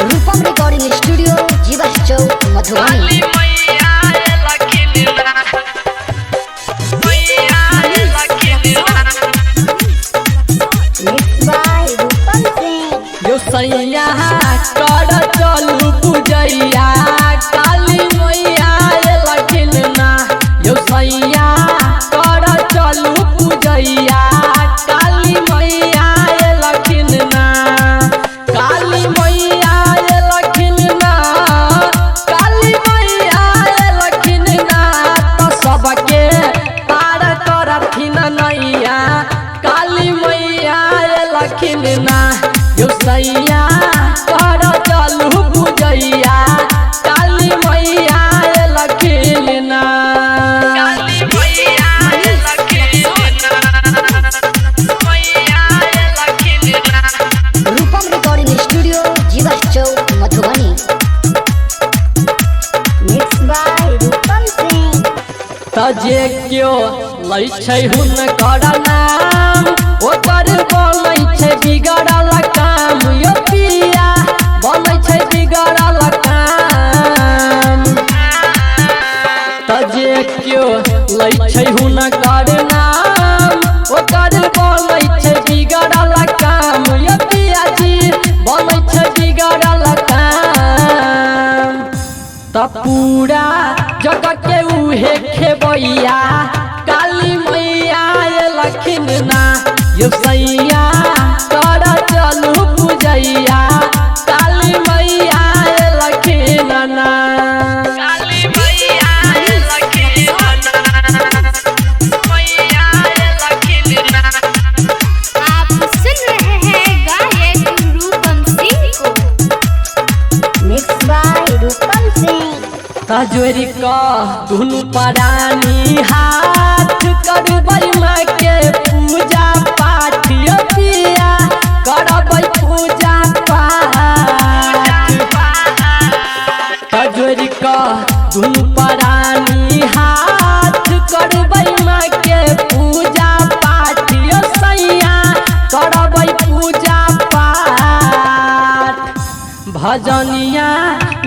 Rupam recording studio Jibach Chowk Madhubani. Mix by Rupam Singh. यो सैया कर चलू पूजैया काली मैया लखिन ना। यो सैया कर चलू पूजैया काली मैया लखिन ना। काली मैया लखिन ना, काली मैया लखिन ना। तो सबके पार करथिन नैया काली मैया लखिन ना। यो सैया कर चलू पूजैया काली मैया लखिन ना। Rupam recording studio Jibach Chowk Madhubani. Mix by Rupam Singh. त जे क्यो लै छै हुनकर नाम ओकर बनै छै बिगड़ल काम। यो पिया बनै छै बिगड़ल काम। त जे क्यो लै छै हुनकर नाम ओकर बनै छै बिगड़ल काम। यो पियाजी बनै छै बिगड़ल काम। त पूरा जगत के उहे खेबैया काली मैया लखिन ना। यो सैया कर चलू पूजैया काली मैया लखिन ना। आप सुन रहे हैं गायक रूपम सिंह को। मिक्स बाय रूपम सिंह। तजोरी क दुनू परानी हाथ करबै माँ के पूजा पाठ। यो पिया करबै पूजा पाठ। तजोरी क दुनू परानी हाथ करबै माँ के पूजा पाठ। यो सैया करबै पूजा पाठ। भजनिया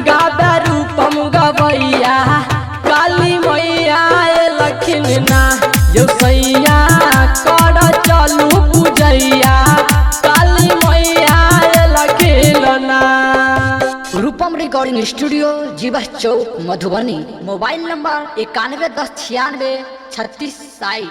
गाबे रूपम गबैया काली मैया लखिन ना। यो सैया कर चलू पूजैया काली मैया लखिन ना। Rupam recording studio Jibach Chowk Madhubani. Mobile number 91 10 96 36 60।